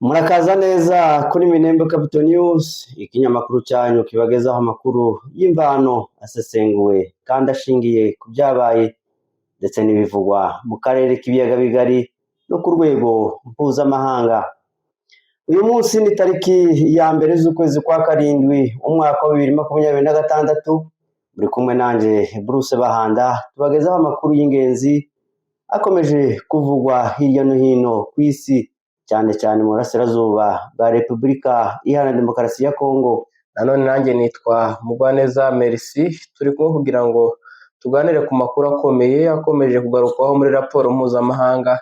Murakaza neza kuri Minembwe Capital News, ikinyamakuru cyanyu kibagezaho amakuru y'imvano asesenguwe kandi ashingiye ku byabaye ndetse n'ibivugwa mu karere k'ibiyaga bigari no ku rwego mpuzamahanga. Uyu munsi ni tariki ya 1 z'ukwezi kwa 7, umwaka wa 2026. Muri kumwe nanjye Bruce Bahanda, tubagezaho amakuru y'ingenzi akomeje kuvugwa hirya no hino ku isi, cyane cyane mu burasirazuba bwa Repubulika Iharanira Demokarasi ya Kongo. Nanone nanjye nitwa Mugwaneza Merci, turi kumwe kugira ngo tuganire ku makuru akomeye akomeje kugarukwaho muri raporo mpuzamahanga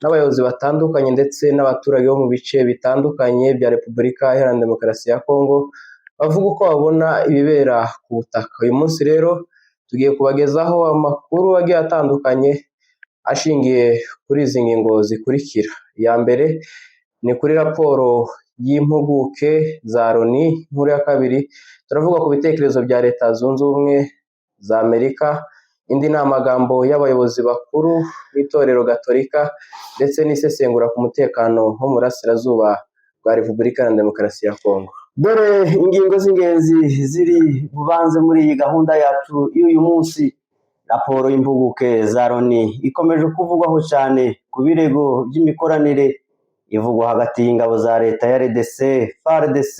n'abayobozi batandukanye ndetse n'abaturage bo mu bice bitandukanye bya Repubulika Iharanira Demokarasi ya Kongo, bavuga uko babona ibibera ku butaka. Uyu munsi rero tugiye kubagezaho amakuru agiye atandukanye ashingiye kuri izi ngingo zikurikira. Iya mbere ni kuri raporo y'impuguke za Loni. Inkuru ya kabiri turavuga ku bitekerezo bya Leta Zunze Ubumwe za Amerika. Indi ni amagambo y'abayobozi bakuru b'itorero Gatolika, ndetse n'isesengura ku mutekano wo mu burasirazuba bwa Repubulika Iharanira Demokarasi ya Kongo. Dore ingingo z'ingenzi ziri bubanze muri iyi gahunda yacu y'uyu munsi. Raporo y'impuguke za Loni ikomeje kuvugwaho cyane ku birego by'imikoranire ivugwa hagati y'ingabo za leta ya RDC, FARDC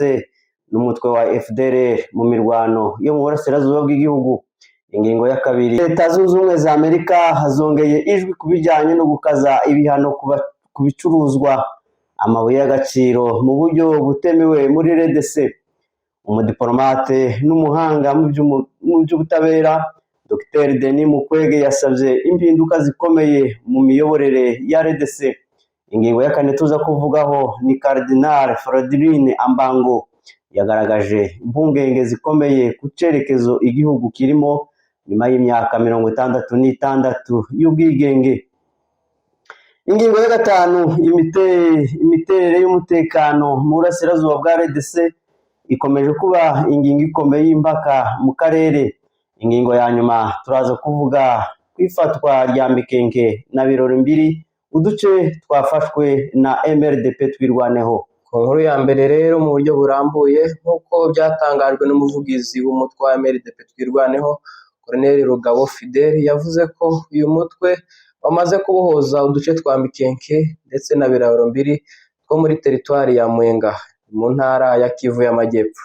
n'umutwe wa FDLR mu mirwano yo mu burasirazuba bw'igihugu. Ingingo ya kabiri, Leta Zunze Ubumwe za Amerika zongeye ijwi ku bijyanye no gukaza ibihano ku bicuruzwa amabuye y'agaciro mu buryo butemewe muri RDC. Umudipolomate n'umuhanga mu by'ubutabera Dr Denis Mukwege yasabye impinduka zikomeye mu miyoborere ya RDC. Ingingo ya kane tuza kuvugaho ni Cardinal Fridolin Ambongo yagaragaje impungenge zikomeye ku cyerekezo igihugu kirimo nyuma y'imyaka 66 y'ubwigenge. Ingingo ya gatanu, imiterere y'umutekano mu burasirazuba bwa RDC ikomeje kuba ingingo ikomeye y'impaka mu karere. Ingingo ya nyuma turaza kuvuga ku ifatwa rya Mikenke na Birori Mbiri, uduce twafashwe na MRDP Twirwaneho. Ku nkuru ya mbere rero mu buryo burambuye, nk'uko byatangajwe n'umuvugizi w'umutwe wa MRDP Twirwaneho, Colonel Rugabo Fidel, yavuze ko uyu mutwe wamaze kubohoza uduce twa Mikenke ndetse na Biraro Mbiri two muri teritwari ya Mwenga mu ntara ya Kivu y'Amajyepfo.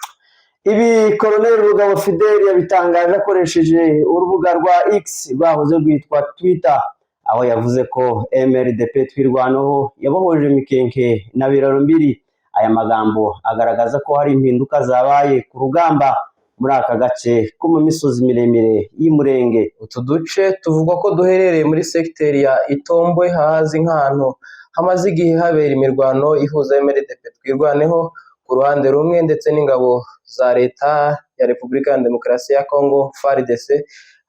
Ibi Colonel Rugabo Fidel yabitangaje akoresheje urubuga rwa X rwahoze rwitwa Twitter, aho yavuze ko MRDP Twirwaneho yabohoje Mikenke na Biraro Mbiri. Aya magambo agaragaza ko hari impinduka zabaye ku rugamba muri aka gace ko mu misozi miremire y'Imurenge. Utu duce tuvugwa ko duherereye muri segiteri ya Itombwe, hahazi nk'ahantu hamaze igihe habera imirwano ihuza MRDP Twirwaneho ku ruhande rumwe ndetse n'ingabo za leta ya Repubulika ya Demokarasi ya Kongo FARDC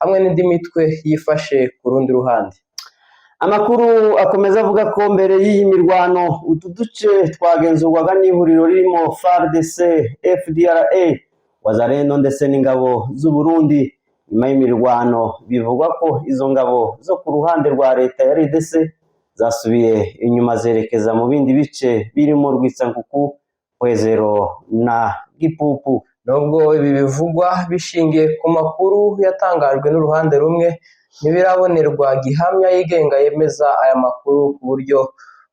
hamwe n'indi mitwe yifashe ku rundi ruhande. Amakuru akomeza avuga ko mbere y'iyi mirwano utu duce twagenzurwaga n'ihuriro ririmo FARDC, FDLR, Wazalendo ndetse n'ingabo z'u Burundi. Nyuma y'imirwano bivugwa ko izo ngabo zo ku ruhande rwa leta ya RDC zasubiye inyuma zerekeza mu bindi bice birimo Rwitsankuku, Pwezero na Gipupu. Nubwo ibi bivugwa bishingiye ku makuru yatangajwe n'uruhande rumwe, ntibirabonerwa gihamya yigenga yemeza aya makuru ku buryo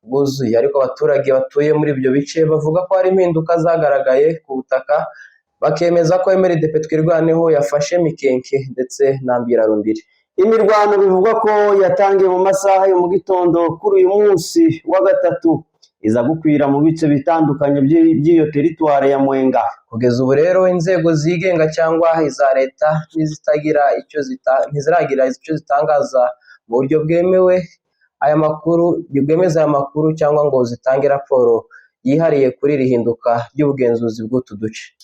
bwuzuye. Ariko abaturage batuye muri ibyo bice bavuga ko hari impinduka zagaragaye ku butaka, bakemeza ko MRDP Twirwaneho yafashe Mikenke ndetse na Mbirarumbiri. Imirwano bivugwa ko yatangiye mu masaha yo mu gitondo kuri uyu munsi wa gatatu, iza gukwira mu bice bitandukanye by'iyo teritwari ya Mwenga. Kugeza ubu rero inzego zigenga cyangwa iza leta n'izitagira icyo zita ntiziragira icyo zitangaza mu buryo bwemewe aya makuru, bwemeza aya makuru cyangwa ngo zitange raporo yihariye kuri iri hinduka ry'ubugenzuzi bw'utu duce.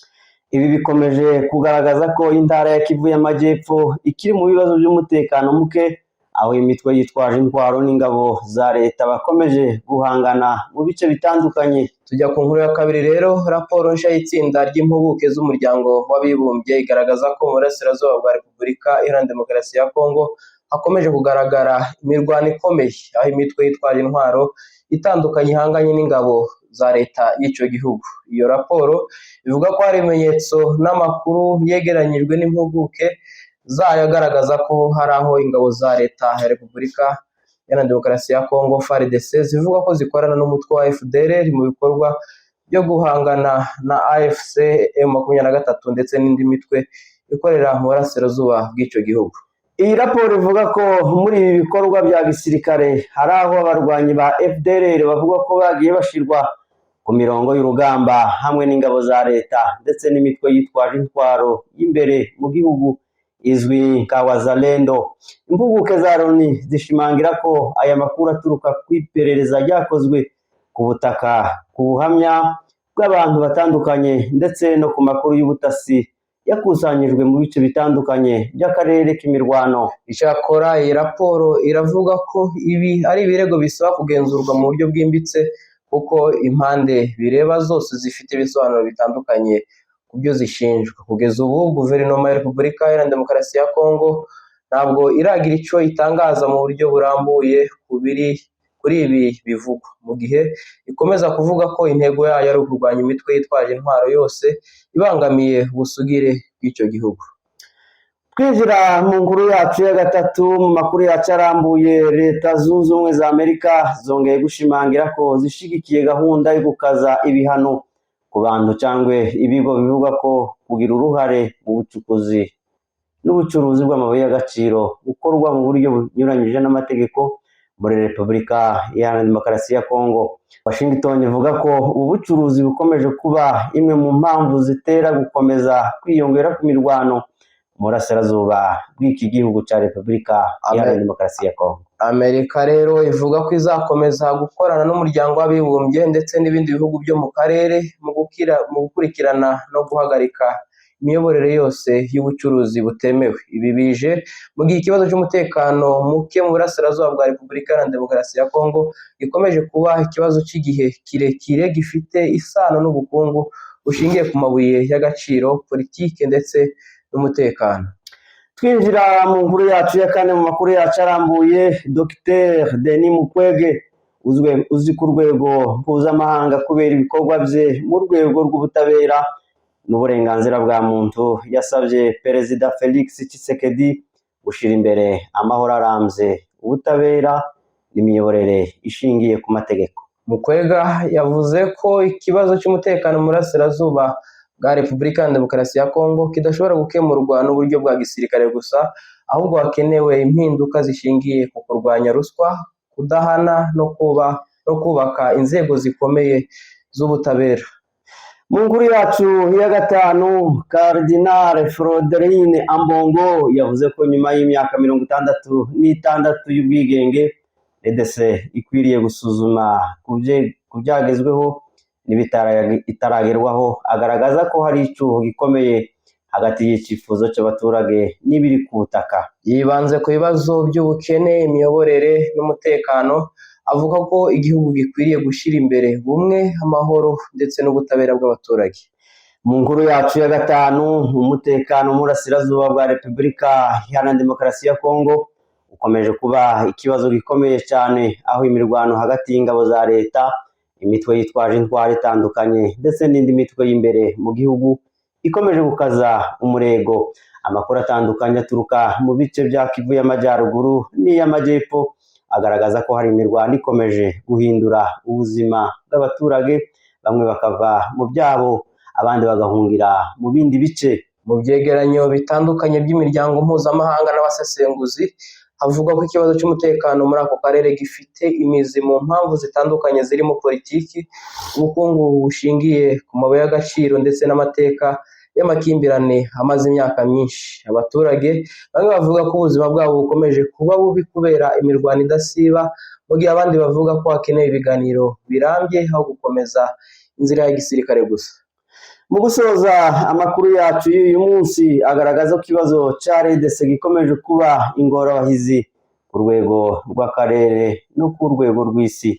Ibi bikomeje kugaragaza ko intara ya Kivu y'Amajyepfo ikiri mu bibazo by'umutekano muke, aho imitwe yitwaje intwaro n'ingabo za leta bakomeje guhangana mu bice bitandukanye. Tujya ku nkuru ya kabiri rero, raporo nshya y'itsinda ry'impuguke z'Umuryango w'Abibumbye igaragaza ko mu burasirazuba bwa Repubulika Iharanira Demokarasi ya Kongo hakomeje kugaragara imirwano ikomeye, aho imitwe yitwaje intwaro itandukanye ihanganye n'ingabo. za leta y'icyo gihugu. Iyo raporo ivuga ko hari ibimenyetso n'amakuru yegeranyijwe n'impuguke zayo agaragaza ko hari aho ingabo za leta ya Repubulika Iharanira Demokarasi ya Kongo FARDC zivuga ko zikorana n'umutwe wa FDLR mu bikorwa byo guhangana na AFC M23 ndetse n'indi mitwe ikorera mu burasirazuba bw'icyo gihugu. Iyi raporo ivuga ko muri ibi bikorwa bya gisirikare hari aho abarwanyi ba FDLR bavuga ko bagiye bashirwa ku mirongo y'urugamba hamwe n'ingabo za leta ndetse n'imitwe yitwaje intwaro y'imbere mu gihugu izwi nka Wazalendo. Impuguke za Loni zishimangira ko aya makuru aturuka ku iperereza ryakozwe ku butaka, ku buhamya bw'abantu batandukanye ndetse no ku makuru y'ubutasi yakusanyijwe mu bice bitandukanye by'akarere k'imirwano. Icyakora iyi raporo iravuga ko ibi ari ibirego bisaba kugenzurwa mu buryo bwimbitse, kuko impande bireba zose zifite ibisobanuro bitandukanye ku byo zishinjwa. Kugeza ubu Guverinoma ya Repubulika Iharanira Demokarasi ya Kongo ntabwo iragira icyo itangaza mu buryo burambuye ku biri kuri ibi bivugwa, mu gihe ikomeza kuvuga ko intego yayo ari ukurwanya imitwe yitwaje intwaro yose ibangamiye ubusugire bw'icyo gihugu. Twinjira mu nkuru yacu ya gatatu, mu makuru yacu arambuye, Leta Zunze Ubumwe za Amerika zongeye gushimangira ko zishigikiye gahunda yo gukaza ibihano ku bantu cyangwa ibigo bivugwa ko kugira uruhare mu bucukuzi n'ubucuruzi bw'amabuye y'agaciro bukorwa mu buryo bunyuranyije n'amategeko muri Repubulika Iharanira Demokarasi ya Kongo. Washington ivuga ko ubu bucuruzi bukomeje kuba imwe mu mpamvu zitera gukomeza kwiyongera ku mirwano mu burasirazuba bw'iki gihugu cya Repubulika Iharanira Demokarasi ya Kongo. Amerika rero ivuga ko izakomeza gukorana n'Umuryango w'Abibumbye ndetse n'ibindi bihugu byo mu karere mu gukurikirana no guhagarika imiyoborere yose y'ubucuruzi butemewe. Ibi bije mu gihe ikibazo cy'umutekano muke mu burasirazuba bwa Repubulika Iharanira Demokarasi ya Kongo gikomeje kuba ikibazo cy'igihe kirekire gifite isano n'ubukungu bushingiye ku mabuye y'agaciro, politike ndetse n'umutekano. Twinjira mu nkuru yacu ya kane, mu makuru yacu arambuye, Dr Denis Mukwege uzwi ku rwego mpuzamahanga kubera ibikorwa bye mu rwego rw'ubutabera n'uburenganzira bwa muntu, yasabye Perezida Felix Tshisekedi gushyira imbere amahoro arambye, ubutabera n'imiyoborere ishingiye ku mategeko. Mukwege yavuze ko ikibazo cy'umutekano mu burasirazuba bwa Repubulika ya Demokarasi ya Kongo kidashobora gukemurwa n'uburyo bwa gisirikare gusa, ahubwo hakenewe impinduka zishingiye ku kurwanya ruswa, kudahana no kubaka inzego zikomeye z'ubutabera. Mu nkuru yacu ya gatanu, Cardinal Fridolin Ambongo yavuze ko nyuma y'imyaka 66 y'ubwigenge, RDC ikwiriye gusuzuma ku byagezweho n'ibitaragerwaho, agaragaza ko hari icyuho gikomeye hagati y'icyifuzo cy'abaturage n'ibiri ku butaka. Yibanze ku bibazo by'ubukene, imiyoborere n'umutekano, avuga ko igihugu gikwiriye gushyira imbere ubumwe, amahoro ndetse n'ubutabera bw'abaturage. Mu nkuru yacu ya gatanu, umutekano mu burasirazuba bwa Repubulika Iharanira Demokarasi ya Kongo ukomeje kuba ikibazo gikomeye cyane, aho imirwano hagati y'ingabo za leta, imitwe yitwaje intwaro itandukanye ndetse n'indi mitwe y'imbere mu gihugu ikomeje gukaza umurego. Amakuru atandukanye aturuka mu bice bya Kivu y'Amajyaruguru n'iy'Amajyepfo agaragaza ko hari imirwano ikomeje guhindura ubuzima bw'abaturage, bamwe bakava mu byabo, abandi bagahungira mu bindi bice. Mu byegeranyo bitandukanye by'imiryango mpuzamahanga n'abasesenguzi, havugwa ko ikibazo cy'umutekano muri ako karere gifite imizi mu mpamvu zitandukanye zirimo politiki, ubukungu bushingiye ku mabuye y'agaciro ndetse n'amateka y'amakimbirane amaze imyaka myinshi. Abaturage bamwe bavuga ko ubuzima bwabo bukomeje kuba bubi kubera imirwano idasiba, mu gihe abandi bavuga ko hakenewe ibiganiro birambye aho gukomeza inzira ya gisirikare gusa. Mu gusoza amakuru yacu y'uyu munsi, agaragaza ko ikibazo cya RDC gikomeje kuba ingorabahizi ku rwego rw'akarere no ku rwego rw'isi.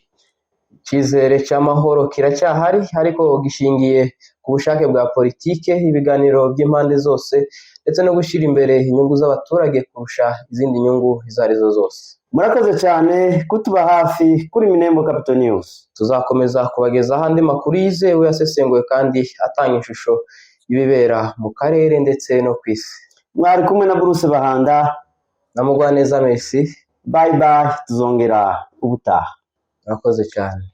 Icyizere cy'amahoro kiracyahari, ariko gishingiye ku bushake bwa politike, ibiganiro by'impande zose ndetse no gushyira imbere inyungu z'abaturage kurusha izindi nyungu izo arizo zose. Murakoze cyane kutuba hafi kuri Minembwe Capital News. Tuzakomeza kubagezaho andi makuru yizewe, asesenguwe kandi atanga ishusho y'ibibera mu karere ndetse no ku isi. Mwari kumwe na Bruce Bahanda na Mugwaneza Merci. Bye bye, tuzongera ubutaha. Murakoze cyane.